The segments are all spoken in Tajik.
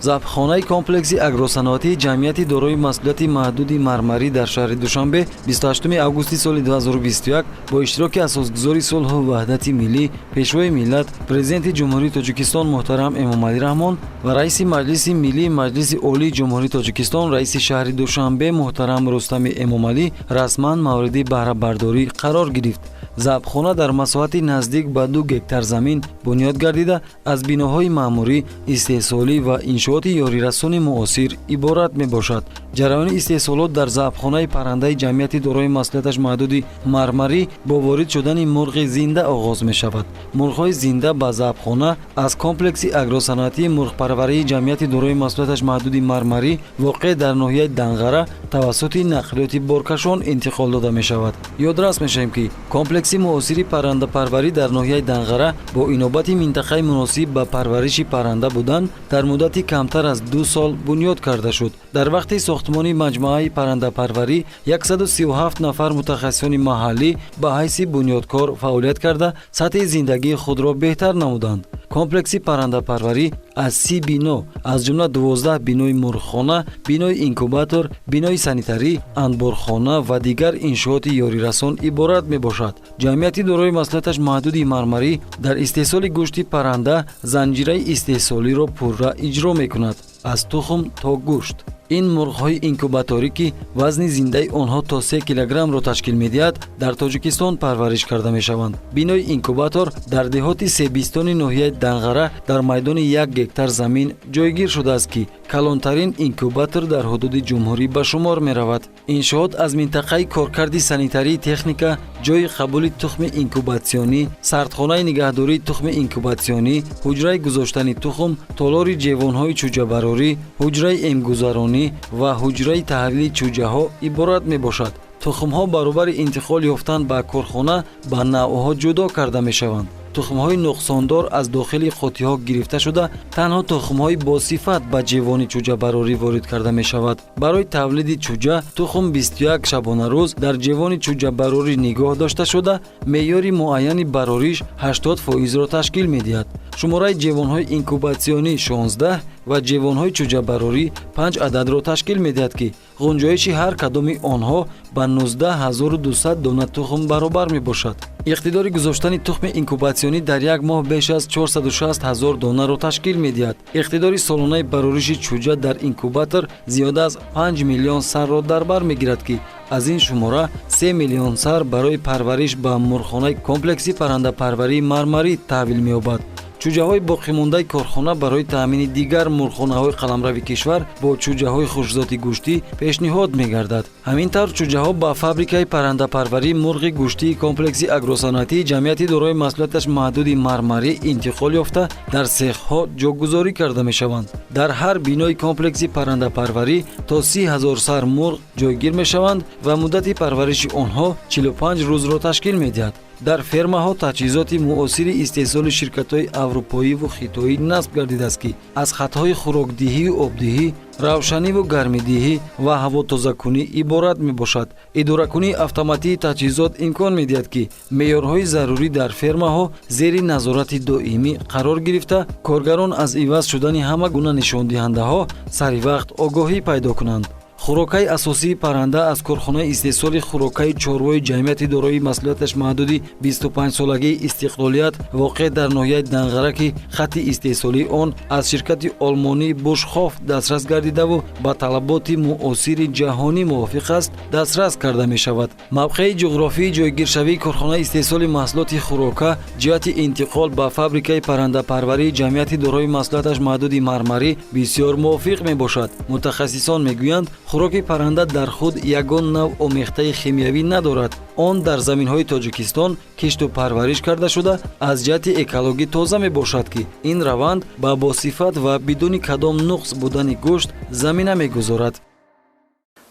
Забҳхонаи комплекси агросаноатии ҷамъияти дорои масъулияти маҳдуди «Мармарӣ» дар шаҳри Душанбе 28 августи соли 2021 бо иштироки асосгузори сулҳу ваҳдати миллӣ, Пешвои миллат, Президенти Ҷумҳурии Тоҷикистон муҳтарам Эмомалӣ Раҳмон ва раиси Маҷлиси Миллии Маҷлиси Олии Ҷумҳурии Тоҷикистон, раиси шаҳри Душанбе муҳтарам Рустами Эмомалӣ расман мавриди баҳрабардорӣ қарор гирифт. Забҳхона дар масоҳати наздик ба 2 гектар замин бунёд гардида, аз биноҳои маъмурӣ, истеҳсолӣ ва иншооти ёрирасони муосир иборат мебошад. Ҷараёни истеҳсолот дар забҳхонаи паррандаи ҷамъияти дорои масъулияташ маҳдуди «Мармарӣ» бо ворид шудани мурғи зинда оғоз мешавад. Мурғҳои зинда ба забҳхона аз комплекси агросаноатии мурғпарварии ҷамъияти дорои масъулияташ маҳдуди «Мармарӣ», воқеъ дар ноҳияи Данғара, тавассути нақлиёти боркашон интиқол дода мешавад. Ёдрас мешавем, ки комплекси муосири паррандапарварӣ дар ноҳияи Данғара бо инобати минтақаи муносиб ба парвариши парранда будан дар муддати камтар аз 2 сол бунёд карда шуд. Дар вақти сохтмони маҷмӯаи паррандапарварӣ 137 нафар мутахассисони маҳаллӣ ба ҳайси бунёдкор фаъолият карда, сатҳи зиндагии худро беҳтар намуданд. Комплекси паррандапарварӣ аз 30 бино, аз ҷумла 12 бинои мурғхона, бинои инкубатор, бинои санитарӣ, анборхона ва дигар иншооти ёрирасон иборат мебошад. Ҷамъияти дорои масъулияташ маҳдуди «Мармарӣ» дар истеҳсоли гӯшти парранда занҷираи истеҳсолиро пурра иҷро мекунад, аз тухм то гӯшт. Ин мурғҳои инкубаторӣ, ки вазни зиндаи онҳо то 3 килограммро ташкил медиҳад, дар Тоҷикистон парвариш карда мешаванд. Бинои инкубатор дар деҳоти Себистони ноҳияи Данғара дар майдони 1 гектар замин ҷойгир шудааст, ки калонтарин инкубатор дар ҳудуди ҷумҳурӣ ба шумор меравад. Иншоот аз минтақаи коркарди санитарии техника, ҷойи қабули тухми инкубатсионӣ, сардхонаи нигаҳдории тухми инкубатсионӣ, ҳуҷраи гузоштани тухм, толори ҷевонҳои чӯҷабарорӣ, ҳуҷраи эмгузаронӣ ва ҳуҷраи таҳвили чӯҷаҳо иборат мебошад. Тухмҳо баробари интиқол ёфтан ба корхона ба навъҳо ҷудо карда мешаванд. Тухмҳои нуқсондор аз дохили қуттиҳо гирифта шуда, танҳо тухмҳои босифат ба ҷевони чӯҷабарорӣ ворид карда мешавад. Барои тавлиди чӯҷа тухм 21 шабонарӯз дар ҷевони чӯҷабарорӣ нигоҳ дошта шуда, меъёри муайяни барориш 80 фоизро ташкил медиҳад. Шумораи ҷевонҳои инкубатсионӣ 16 ва ҷевонҳои чӯҷабарорӣ 5 ададро ташкил медиҳад, ки ғунҷоиши ҳар кадоми онҳо ба 19 200 дона тухм баробар мебошад. Иқтидори гузоштани тухми инкубатсионӣ дар як моҳ беш аз 460 ҳазор донаро ташкил медиҳад. Иқтидори солонаи барориши чӯҷа дар инкубатор зиёда аз 5 миллион сарро дар бар мегирад, ки аз ин шумора 3 миллион сар барои парвариш ба мурғхонаи комплекси паррандапарварии «Мармарӣ» таҳвил меёбад. Чӯҷаҳои боқимондаи корхона барои таъмини дигар мурғхонаҳои қаламрави кишвар бо чӯҷаҳои хушзоти гӯштӣ пешниҳод мегардад. Ҳамин тавр, чӯҷаҳо ба фабрикаи паррандапарварии мурғи гӯштии комплекси агросаноатии ҷамъияти дорои масъулияташ маҳдуди «Мармарӣ» интиқол ёфта, дар сехҳо ҷогузорӣ карда мешаванд. Дар ҳар бинои комплекси паррандапарварӣ то 30 000 сар мурғ ҷойгир мешаванд ва муддати парвариши онҳо 45 рӯзро ташкил медиҳад. Дар фермаҳо таҷҳизоти муосири истеҳсоли ширкатҳои аврупоиву хитоӣ насб гардидааст, ки аз хатҳои хӯрокдиҳию обдиҳӣ, равшаниву гармидиҳӣ ва ҳавотозакунӣ иборат мебошад. Идоракунии автоматии таҷҳизот имкон медиҳад, ки меъёрҳои зарурӣ дар фермаҳо зери назорати доимӣ қарор гирифта, коргарон аз иваз шудани ҳама гуна нишондиҳандаҳо сари вақт огоҳӣ пайдо кунанд. Хӯрокаи асосии парранда аз корхонаи истеҳсоли хӯрокаи чорвои ҷамъияти дорои масъулияташ маҳдуди 25-солагии истиқлолият, воқеъ дар ноҳияи Данғара, ки хатти истеҳсолии он аз ширкати олмонии «Бушхоф» дастрас гардидаву ба талаботи муосири ҷаҳонӣ мувофиқ аст, дастрас карда мешавад. Мавқеи ҷуғрофии ҷойгиршавии корхонаи истеҳсоли маҳсулоти хӯрока ҷиҳати интиқол ба фабрикаи паррандапарварии ҷамъияти дорои масъулияташ маҳдуди «Мармарӣ» бисёр мувофиқ мебошад. Мутахассисон мегӯянд, хӯроки парранда дар худ ягон навъ омехтаи химиявӣ надорад. Он дар заминҳои Тоҷикистон кишту парвариш карда шуда, аз ҷиҳати экологӣ тоза мебошад, ки ин раванд ба босифат ва бидуни кадом нуқс будани гӯшт замина мегузорад.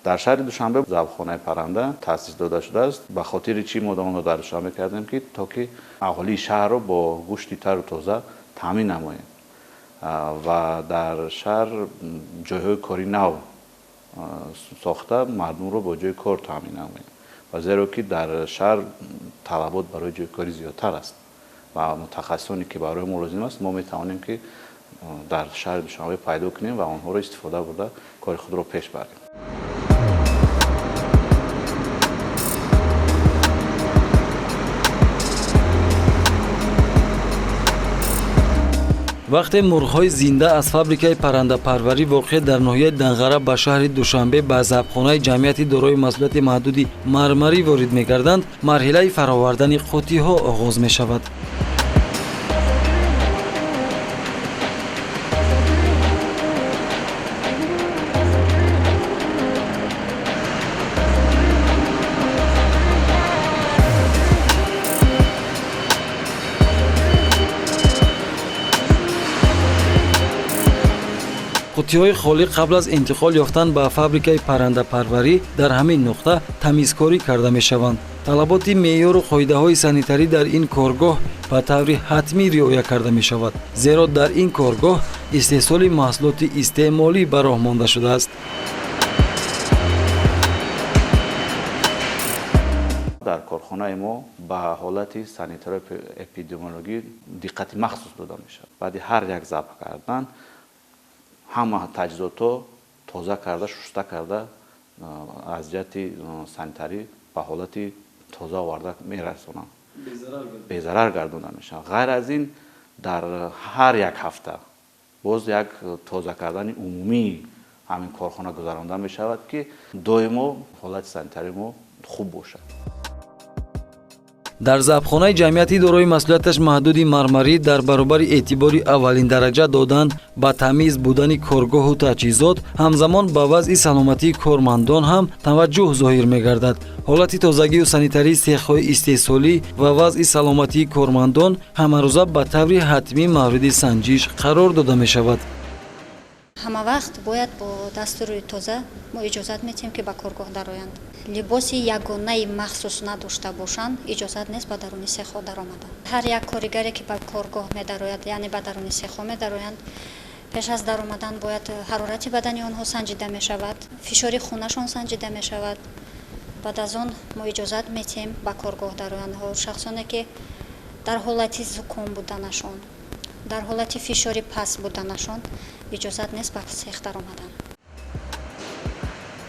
Дар шаҳри Душанбе забҳхонаи парранда таъсис дода шудааст. Ба хотири чӣ мо онро дар Душанбе кардем? Ки то ки аҳолии шаҳрро бо гӯшти тару тоза таъмин намоем ва дар шаҳр ҷойҳои кори нав сохта, мардумро бо ҷои кор таъмин намоем. Ва зеро ки дар шаҳр талабот барои ҷои корӣ зиёдтар аст ва мутахассисоне, ки барои мо лозим аст, мо метавонем, ки дар шаҳри Душанбе пайдо кунем ва онҳоро истифода бурда кори худро пеш барем. Вақте мурғҳои зинда аз фабрикаи паррандапарварӣ воқеъ дар ноҳияи Данғара ба шаҳри Душанбе ба забҳхонаи ҷамъияти дорои масъулияти маҳдуди Мармарӣ ворид мегарданд, марҳилаи фаровардани қуттиҳо оғоз мешавад. Қуттиҳои холӣ қабл аз интиқол ёфтан ба фабрикаи паррандапарварӣ дар ҳамин нуқта тамизкорӣ карда мешаванд. Талаботи меъёру қоидаҳои санитарӣ дар ин коргоҳ ба таври ҳатмӣ риоя карда мешавад, зеро дар ин коргоҳ истеҳсоли маҳсулоти истеъмолӣ ба роҳ монда шудааст. Дар корхонаи мо ба ҳолати санитарию эпидемиологӣ диққати махсус дода мешавад. Баъди ҳар як забҳ кардан ҳама таҷҳизотҳо тоза карда, шуста карда, аз ҷиҳати санитарӣ ба ҳолати тоза оварда мерасонанд, безарар гардонда мешаванд. Ғайр аз ин, дар ҳар як ҳафта боз як тоза кардани умумии ҳамин корхона гузаронда мешавад, ки доимо ҳолати санитарии мо хуб бошад. Дар забҳхонаи ҷамъияти дорои масъулияташ маҳдуди Мармарӣ дар баробари эътибори аввалин дараҷа додан ба тамиз будани коргоҳу таҷҳизот, ҳамзамон ба вазъи саломатии кормандон ҳам таваҷҷӯҳ зоҳир мегардад. Ҳолати тозагию санитарии сехҳои истеҳсолӣ ва вазъи саломатии кормандон ҳамарӯза ба таври ҳатмӣ мавриди санҷиш қарор дода мешавад. Ҳама вақт бояд бо дастури тоза мо иҷозат медиҳем, ки ба коргоҳ дароянд. Либоси ягонаи махсус надошта бошанд, иҷозат нест ба даруни сехҳо даромадан. Ҳар як коригаре, ки ба коргоҳ медарояд, яъне ба даруни сехҳо медароянд, пеш аз даромадан бояд ҳарорати бадани онҳо санҷида мешавад, фишори хунашон санҷида мешавад. Баъд аз он мо иҷозат медиҳем ба коргоҳ дароянд. Шахсоне, ки дар ҳолати зуком буданашон, дар ҳолати фишори паст буданашон, иҷозат нест ба сех даромадан.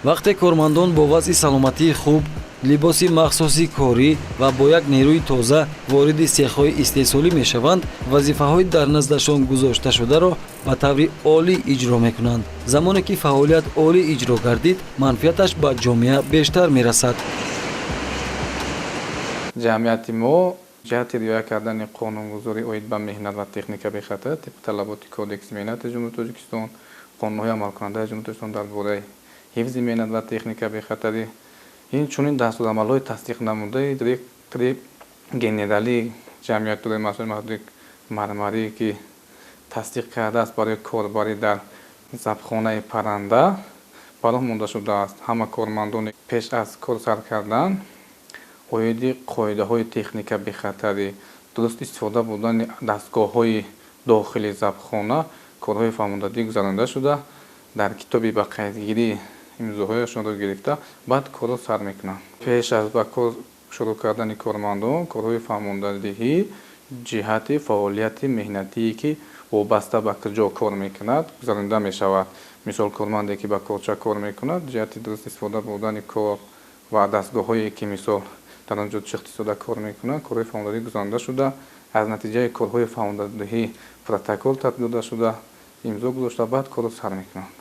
Вақте кормандон бо вазъи саломатии хуб, либоси махсуси корӣ ва бо як нерӯи тоза вориди сехҳои истеҳсолӣ мешаванд, вазифаҳои дар наздашон гузошташударо ба таври олӣ иҷро мекунанд. Замоне ки фаъолият олӣ иҷро гардид, манфиаташ ба ҷомеа бештар мерасад. Ҷамъияти мо ҷиҳати риоя кардани қонунгузорӣ оид ба меҳнат ва техника бехатар тибқи талаботи Кодекси меҳнати Ҷумҳурии Тоҷикистон, қонунҳои амалкунандаи Ҷумҳурии Тоҷикистон дар бораи ҳифзи меҳнат ва техника бехатарӣ, инчунин дастурамалҳои тасдиқнамудаи директори генералии ҷамъияти дорои масъулияти маҳдуди Мармарӣ, ки тасдиқ кардааст барои корбарӣ дар забҳхонаи парранда ба роҳ монда шудааст. Ҳама кормандони пеш аз кор сар кардан оиди қоидаҳои техника бехатарӣ, дуруст истифода бурдани дастгоҳҳои дохили забҳхона корҳои фаҳмондадӣ гузаронида шуда, дар китоби ба қайдгирӣ имзоҳояшонро гирифта, баъд корро сар мекунанд. Пеш аз ба кор шурӯъ кардани кормандон корҳои фаҳмондадиҳӣ ҷиҳати фаъолияти меҳнатие, ки вобаста ба куҷо кор мекунад, гузаронида мешавад. Мисол, корманде, ки ба корча кор мекунад, ҷиҳати дуруст истифода бурдани кор ва дастгоҳҳое, ки мисол дар он ҷо чихтистода кор мекунад, корҳои фаҳмондадиҳӣ гузаронида шуда, аз натиҷаи корҳои фаҳмондадиҳӣ протокол тартиб дода шуда, имзо гузошта, баъд корро сар мекунанд.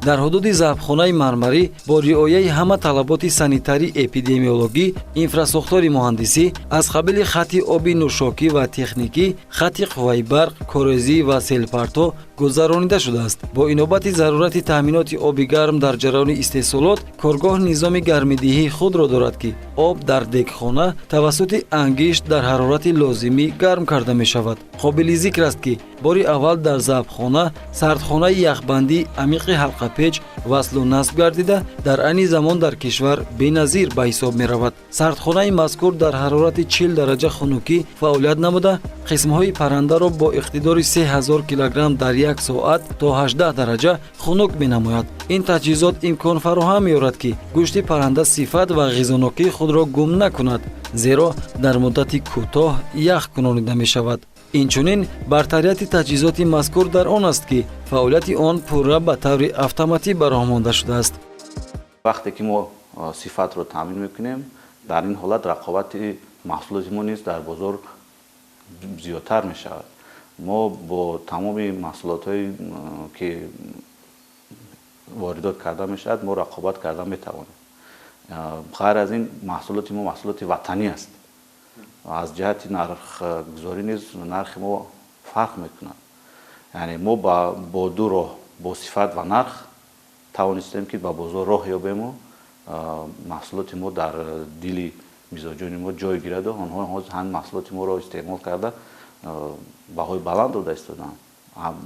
Дар ҳудуди забҳхонаи Мармарӣ бо риояи ҳама талаботи санитарӣ эпидемиологӣ инфрасохтори муҳандисӣ аз қабили хатти оби нӯшокӣ ва техникӣ, хатти қувваи барқ, корезӣ ва селпарто гузаронида шудааст. Бо инобати зарурати таъминоти оби гарм дар ҷараёни истеҳсолот, коргоҳ низоми гармидиҳии худро дорад, ки об дар дегхона тавассути ангишт дар ҳарорати лозимӣ гарм карда мешавад. Қобили зикр аст, ки бори аввал дар забҳхона сардхонаи яхбандии амиқи ҳалқапеч васлу насб гардида, дар айни замон дар кишвар беназир ба ҳисоб меравад. Сардхонаи мазкур дар ҳарорати 40 дараҷа хунукӣ фаъолият намуда, қисмҳои паррандаро бо иқтидори 3000 килограмм дар як соат то 18 дараҷа хунук менамояд. Ин таҷҳизот имкон фароҳам меорад, ки гӯшти парранда сифат ва ғизонокии худро гум накунад, зеро дар муддати кӯтоҳ ях кунонида мешавад. Инчунин бартарияти таҷҳизоти мазкур дар он аст, ки фаъолияти он пурра ба таври автоматӣ ба роҳ монда шудааст. Вақте ки мо сифатро таъмин мекунем, дар ин ҳолат рақобати маҳсулоти мо низ дар бозор зиёдтар мешавад. Мо бо тамоми маҳсулотҳое ки воридот карда мешавад, мо рақобат карда метавонем. Ғайр аз ин, маҳсулоти мо маҳсулоти ватанӣ аст. Аз ҷиҳати нархгузорӣ низ нархи мо фарқ мекунад. Яъне мо бо ду роҳ, бо сифат ва нарх тавонистем, ки ба бозор роҳ ёбему маҳсулоти мо дар дили мизоҷони мо ҷой гираду онҳо ҳамин маҳсулоти моро истеъмол карда баҳои баланд дода истоданд.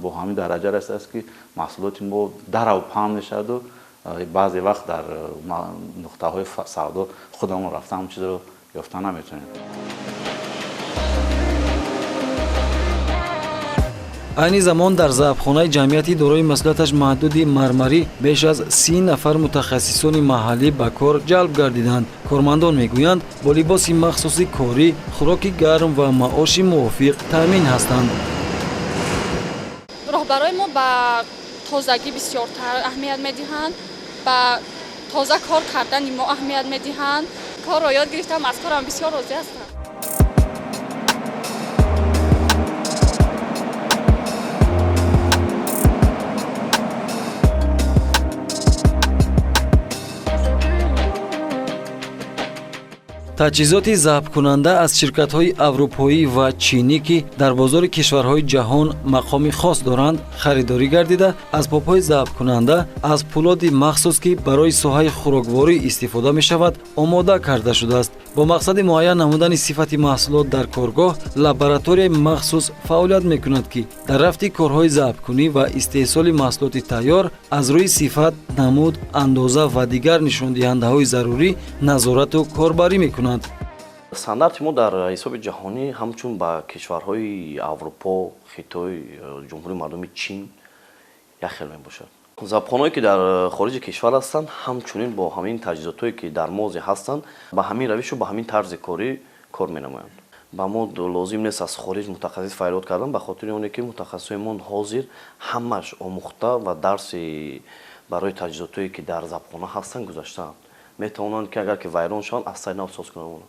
Бо ҳамин дараҷа расидааст, ки маҳсулоти мо дарав паҳн мешаваду баъзе вақт дар нуқтаҳои савдо худамон рафта ҳамон чизро ёфта наметавонем. Айни замон дар забҳхонаи ҷамъияти дорои масъулияташ маҳдуди Мармарӣ беш аз 30 нафар мутахассисони маҳаллӣ ба кор ҷалб гардиданд. Кормандон мегӯянд, бо либоси махсуси корӣ, хӯроки гарм ва маоши мувофиқ таъмин ҳастанд. Роҳбарои мо ба тозагӣ бисёртар аҳамият медиҳанд, ба тоза кор кардани мо аҳамият медиҳанд. Корро ёд гирифтам, аз корам бисёр розӣ ҳастам. Таҷҳизоти забҳкунанда аз ширкатҳои аврупоӣ ва чинӣ, ки дар бозори кишварҳои ҷаҳон мақоми хос доранд, харидорӣ гардида, асбобҳои забҳкунанда аз пӯлоди махсус, ки барои соҳаи хӯрокворӣ истифода мешавад, омода карда шудааст. Бо мақсади муайян намудани сифати маҳсулот дар коргоҳ лабораторияи махсус фаъолият мекунад, ки дар рафти корҳои забҳкунӣ ва истеҳсоли маҳсулоти тайёр аз рӯи сифат, намуд, андоза ва дигар нишондиҳандаҳои зарурӣ назорату корбарӣ мекунад. Стандарти мо дар ҳисоби ҷаҳонӣ ҳамчун ба кишварҳои Аврупо, Хитой, Ҷумҳурии Мардумии Чин як хел мебошад. Забҳонаҳое ки дар хориҷи кишвар ҳастанд, ҳамчунин бо ҳамин таҷҳизотҳое ки дар мозе ҳастанд, ба ҳамин равишу ба ҳамин тарзи корӣ кор менамоянд. Ба мо лозим нест аз хориҷ мутахассис файрод кардан, ба хотири оне ки мутахассисои мо ҳозир ҳамаш омӯхта ва дарси барои таҷҳизотҳое ки дар забҳона ҳастанд гузаштаанд. Метавонанд ки агар ки вайрон шаванд, аз сари нав соз кунанд.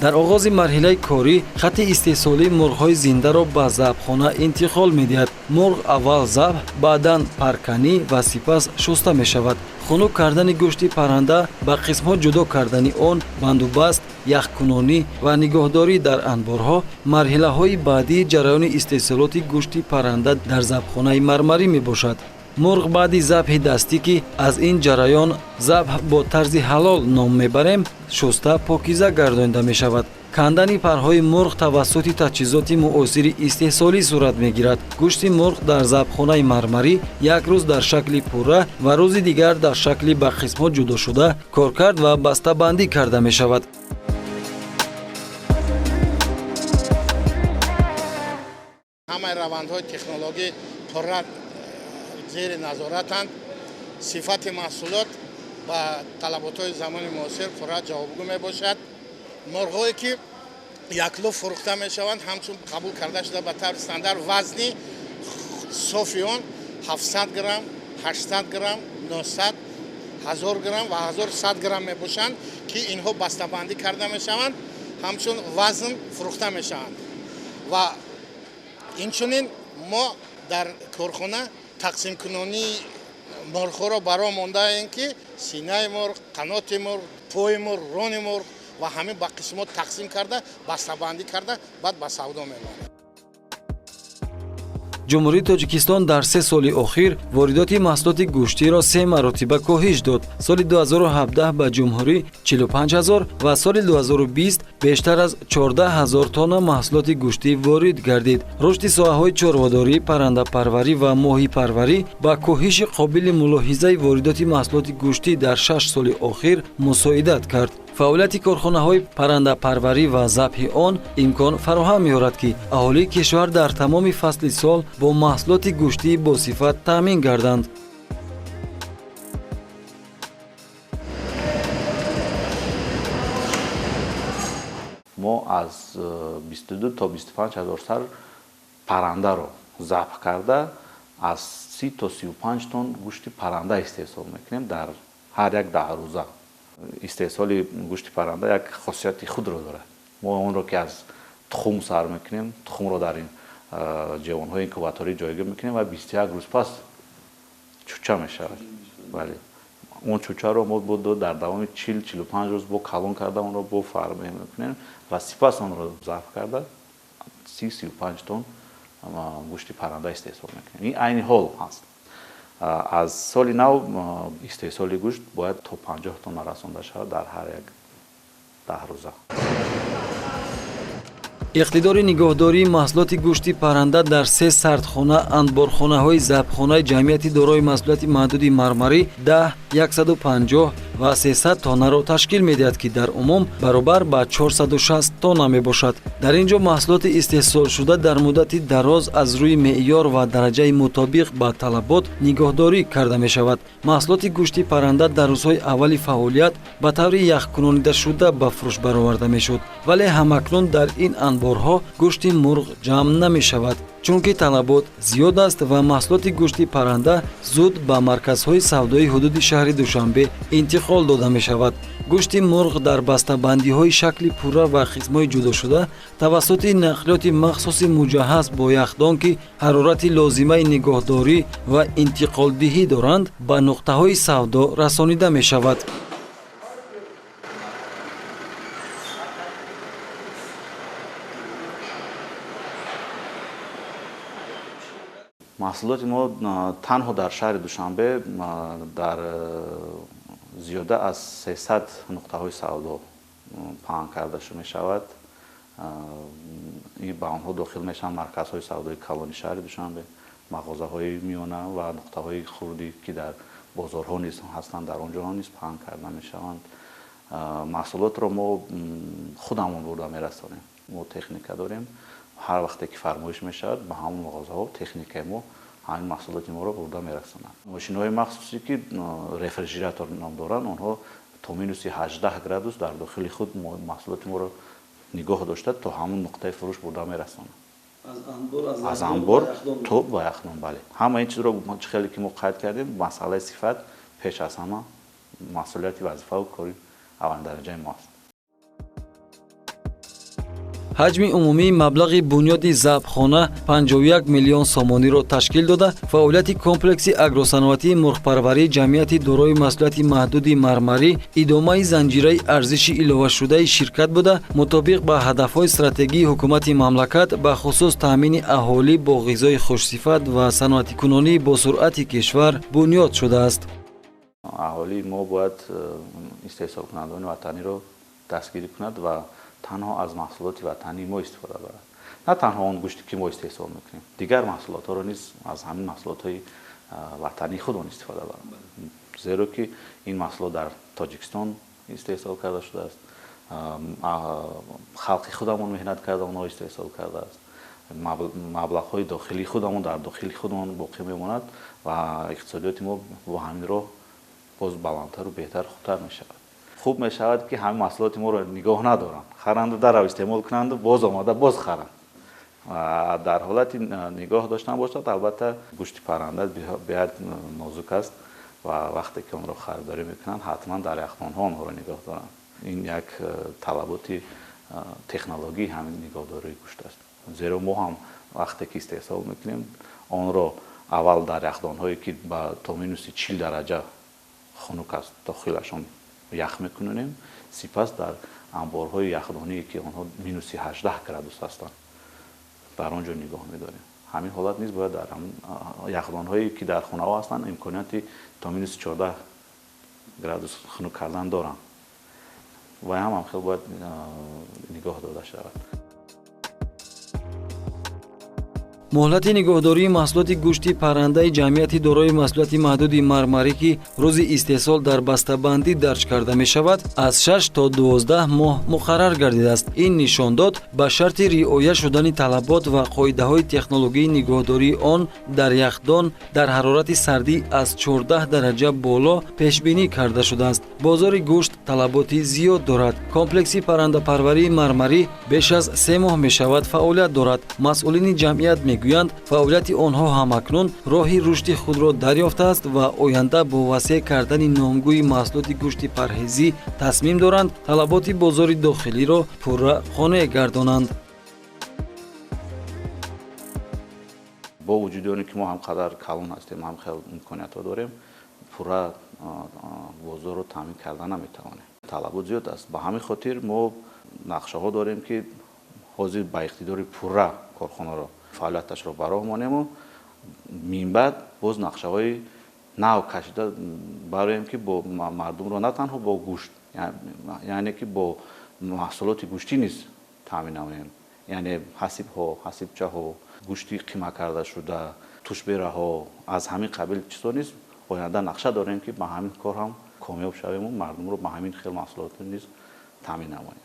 Дар оғози марҳилаи корӣ хатти истеҳсолии мурғҳои зиндаро ба забҳхона интиқол медиҳад. Мурғ аввал забҳ, баъдан парканӣ ва сипас шуста мешавад. Хунук кардани гӯшти парранда, ба қисмҳо ҷудо кардани он, бандубаст, яхкунонӣ ва нигоҳдорӣ дар анборҳо марҳилаҳои баъдии ҷараёни истеҳсолоти гӯшти парранда дар забҳхонаи Мармарӣ мебошад. Мурғ баъди забҳи дастӣ, ки аз ин ҷараён забҳ бо тарзи ҳалол ном мебарем, шуста покиза гардонида мешавад. Кандани парҳои мурғ тавассути таҷҳизоти муосири истеҳсолӣ сурат мегирад. Гӯшти мурғ дар забҳхонаи Мармарӣ як рӯз дар шакли пурра ва рӯзи дигар дар шакли ба қисмҳо ҷудошуда коркард ва бастабандӣ карда мешавад. Ҳамаи равандҳои технологӣ пурра зери назоратанд. Сифати маҳсулот ба талаботҳои замони муосир пурра ҷавобгӯ мебошад. Мурғҳое ки яклӯ фурӯхта мешаванд, ҳамчун қабул карда шуда ба таври стандарт, вазни софи он 700 грамм, 800 грамм, 900, 1000 грамм ва 1100 грамм мебошанд, ки инҳо бастабандӣ карда мешаванд, ҳамчун вазн фурӯхта мешаванд. Ва инчунин мо дар корхона тақсимкунонии мурғҳоро баро мондаем, ки синаи мурғ, қаноти мурғ, пои мурғ, рони мурғ ва ҳамин ба қисмот тақсим карда, бастабандӣ карда, баъд ба савдо мебарем. Ҷумҳурии Тоҷикистон дар 3 соли охир воридоти маҳсулоти гӯштиро 3 маротиба коҳиш дод. Соли 2017 ба ҷумҳурӣ 45 ҳазор ва соли 2020 бештар аз 14 ҳазор тонна маҳсулоти гӯштӣ ворид гардид. Рушди соҳаҳои чорводорӣ, паррандапарварӣ ва моҳипарварӣ ба коҳиши қобили мулоҳизаи воридоти маҳсулоти гӯштӣ дар 6 соли охир мусоидат кард. Фаъолияти корхонаҳои паррандапарварӣ ва забҳи он имкон фароҳам меорад, ки аҳолии кишвар дар тамоми фасли сол бо маҳсулоти гӯштии босифат таъмин гарданд. Мо аз 22 то 25 ҳазор сар паррандаро забҳ карда, аз 30 то 35 тонн гӯшти парранда истеҳсол мекунем дар ҳар як 10 рӯза. Истеҳсоли гӯшти парранда як хосияти худро дорад. Мо онро ки аз тухм сар мекунем, тухмро дар ин ҷевонҳои инкубаторӣ ҷойгир мекунем ва 21 рӯз пас чӯча мешавад. Бале, он чӯчаро мо дар давоми 40-45 рӯз бо калон карда онро бо фарбеҳ мекунем ва сипас онро забҳ карда 30-35 тонн гӯшти парранда истеҳсол мекунем. Ин айни ҳол ҳаст. Аз соли нав истеҳсоли гӯшт бояд то 50 тонна расонда шавад дар ҳар як 10 рӯза. Иқтидори нигоҳдории маҳсулоти гӯшти парранда дар 3 сардхона анборхонаҳои забҳхонаи ҷамъияти дорои масъулияти маҳдуди мармарӣ 10, 150 ва 300 тоннаро ташкил медиҳад, ки дар умум баробар ба 460 тонна мебошад. Дар ин ҷо маҳсулоти истеҳсолшуда дар муддати дароз аз рӯи меъёр ва дараҷаи мутобиқ ба талабот нигоҳдорӣ карда мешавад. Маҳсулоти гӯшти парранда дар рӯзҳои аввали фаъолият ба таври яхкунонидашуда ба фурӯш бароварда мешуд, вале ҳамакнун дар ин анборҳо гӯшти мурғ ҷамъ намешавад, чунки талабот зиёд аст ва маҳсулоти гӯшти парранда зуд ба марказҳои савдои ҳудуди шаҳри Душанбе интиқол дода мешавад. Гӯшти мурғ дар бастабандиҳои шакли пурра ва қисмҳои ҷудошуда тавассути нақлиёти махсуси муҷаҳҳаз бо яхдон, ки ҳарорати лозимаи нигоҳдорӣ ва интиқолдиҳӣ доранд, ба нуқтаҳои савдо расонида мешавад. Маҳсулоти мо танҳо дар шаҳри Душанбе дар зиёда аз 300 нуқтаҳои савдо паҳн карда мешавад. Ба онҳо дохил мешаванд марказҳои савдои калони шаҳри Душанбе, мағозаҳои миёна ва нуқтаҳои хурдӣ, ки дар бозорҳо низ ҳастанд, дар он ҷоҳо низ паҳн карда мешаванд. Маҳсулотро мо худамон бурда мерасонем. Мо техника дорем. Ҳар вақте ки фармоиш мешавад, ба ҳамон мағозаҳо техникаи мо ҳамин маҳсулоти моро бурда мерасонанд. Мошинҳои махсусе, ки рефрижератор ном доранд, онҳо то минуси 18 градус дар дохили худ маҳсулоти моро нигоҳ дошта то ҳамон нуқтаи фурӯш бурда мерасонанд. Аз анбор то ба яхдон, бале. Ҳама ин чизро хеле ки мо қайд кардем, масъалаи сифат пеш аз ҳама масъулияти вазифаву кори аввалин дараҷаи мо аст. Ҳаҷми умумии маблағи бунёди забҳхона 51 миллион сомониро ташкил дода, фаъолияти комплекси агросаноатии мурғпарварии ҷамъияти дорои масъулияти маҳдуди мармарӣ идомаи занҷираи арзиши иловашудаи ширкат буда, мутобиқ ба ҳадафҳои стратегии ҳукумати мамлакат, ба хусус таъмини аҳолӣ бо ғизои хушсифат ва саноатикунонии босуръати кишвар бунёд шудааст. Аҳолии мо бояд истеҳсолкунандагони ватаниро дастгирӣ кунад ва танҳо аз маҳсулоти ватании мо истифода барад. На танҳо он гӯште ки мо истеҳсол мекунем, дигар маҳсулотҳоро низ аз ҳамин маҳсулотҳои ватании худон истифода баранд, зеро ки ин маҳсулот дар Тоҷикистон истеҳсол карда шудааст, халқи худамон меҳнат карда онҳо истеҳсол кардааст, маблағҳои дохилии худамон дар дохили худамон боқӣ мемонад ва иқтисодиёти мо бо ҳамин роҳ боз баландтару беҳтар, хубтар мешавад. Хуб мешавад ки ҳамин маҳсулоти моро нигоҳ надоранд, харанду дарав истеъмол кунанду боз омада боз харанд. Дар ҳолати нигоҳ доштан бошад, албатта гӯшти парранда беҳад нозук аст ва вақте ки онро харидорӣ мекунанд, ҳатман дар яхдонҳо онҳоро нигоҳ доранд. Ин як талаботи технологии ҳамин нигоҳдории гӯшт аст. Зеро мо ҳам вақте ки истеҳсол мекунем, онро аввал дар яхдонҳое ки то минуси 40 дараҷа хунук аст, дохилашон ях мекунем, сипас дар анборҳои яхдоние ки онҳо минуси 18 градус ҳастанд, дар он ҷо нигоҳ медорем. Ҳамин ҳолат низ бояд дар яхдонҳое ки дар хонаҳо ҳастанд, имконияти то минус 14 градус хунук кардан доранд ва ҳам хел бояд нигоҳ дода шавад. Муҳлати нигоҳдории маҳсулоти гӯшти паррандаи ҷамъияти дорои масъулияти маҳдуди мармарӣ, ки рӯзи истеҳсол дар бастабандӣ дарҷ карда мешавад, аз 6 то 12 моҳ муқаррар гардидааст. Ин нишондод ба шарти риоя шудани талабот ва қоидаҳои технологияи нигоҳдории он дар яхдон дар ҳарорати сардӣ аз 14 дараҷа боло пешбинӣ карда шудааст. Бозори гӯшт талаботи зиёд дорад. Комплекси паррандапарварии мармарӣ беш аз 3 моҳ мешавад фаъолият дорад. Масъулини ҷамъият мегӯянд, фаъолияти онҳо ҳамакнун роҳи рушди худро дарёфтааст ва оянда бо васеъ кардани номгӯи маҳсулоти гӯшти парҳезӣ тасмим доранд талаботи бозори дохилиро пурра қонеъ гардонанд. Бо вуҷуди оне ки мо ҳам қадар калон ҳастем, ҳам хел имкониятҳо дорем, пурра бозорро таъмин карда наметавонем. Талабот зиёд аст. Ба ҳамин хотир мо нақшаҳо дорем, ки ҳозир ба иқтидори пурра корхонаро фаъолияташро ба роҳ монему минбаъд боз нақшаҳои нав кашида бароем, ки бо мардумро на танҳо бо гӯшт, яъне ки бо маҳсулоти гӯштӣ низ таъмин намоем, яъне ҳасибҳо, ҳасибчаҳо, гӯшти қима карда шуда, тушбераҳо, аз ҳамин қабил чизҳо низ оянда нақша дорем, ки ба ҳамин кор ҳам комёб шавему мардумро ба ҳамин хел маҳсулот низ таъмин намоем.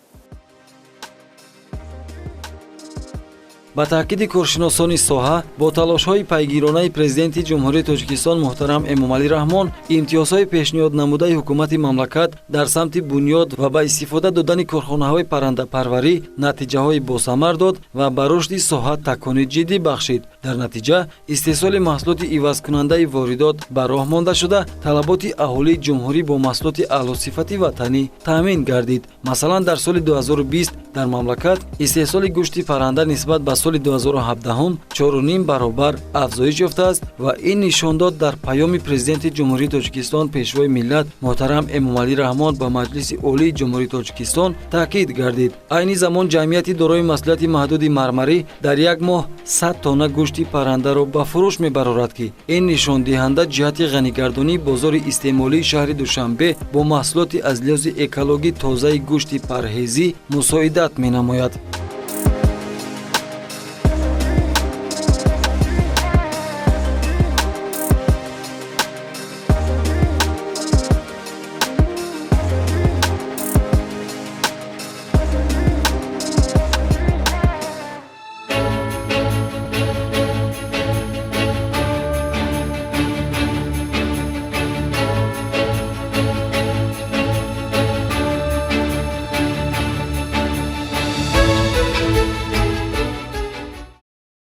Ба таъкиди коршиносони соҳа, бо талошҳои пайгиронаи президенти Ҷумҳурии Тоҷикистон муҳтарам Эмомалӣ Раҳмон, имтиёзҳои пешниҳод намудаи ҳукумати мамлакат дар самти бунёд ва ба истифода додани корхонаҳои паррандапарварӣ натиҷаҳои босамар дод ва ба рушди соҳа такони ҷиддӣ бахшид. Дар натиҷа истеҳсоли маҳсулоти ивазкунандаи воридот ба роҳ монда шуда, талаботи аҳолии ҷумҳурӣ бо маҳсулоти аълосифати ватанӣ таъмин гардид. Масалан, дар соли 2020 дар мамлакат истеҳсоли гӯшти парранда нисбат ба соли 2017 4,5 баробар афзоиш ёфтааст ва ин нишондод дар паёми президенти Ҷумҳурии Тоҷикистон пешвои миллат муҳтарам Эмомалӣ Раҳмон ба Маҷлиси Олии Ҷумҳурии Тоҷикистон таъкид гардид. Айни замон ҷамъияти дорои масъулияти маҳдуди мармарӣ дар як моҳ 100 тонна гӯшти паррандаро ба фурӯш мебарорад, ки ин нишондиҳанда ҷиҳати ғанигардонии бозори истеъмолии шаҳри Душанбе бо маҳсулоти аз лиҳози экологӣ тозаи гӯшти парҳезӣ мусоидат менамояд.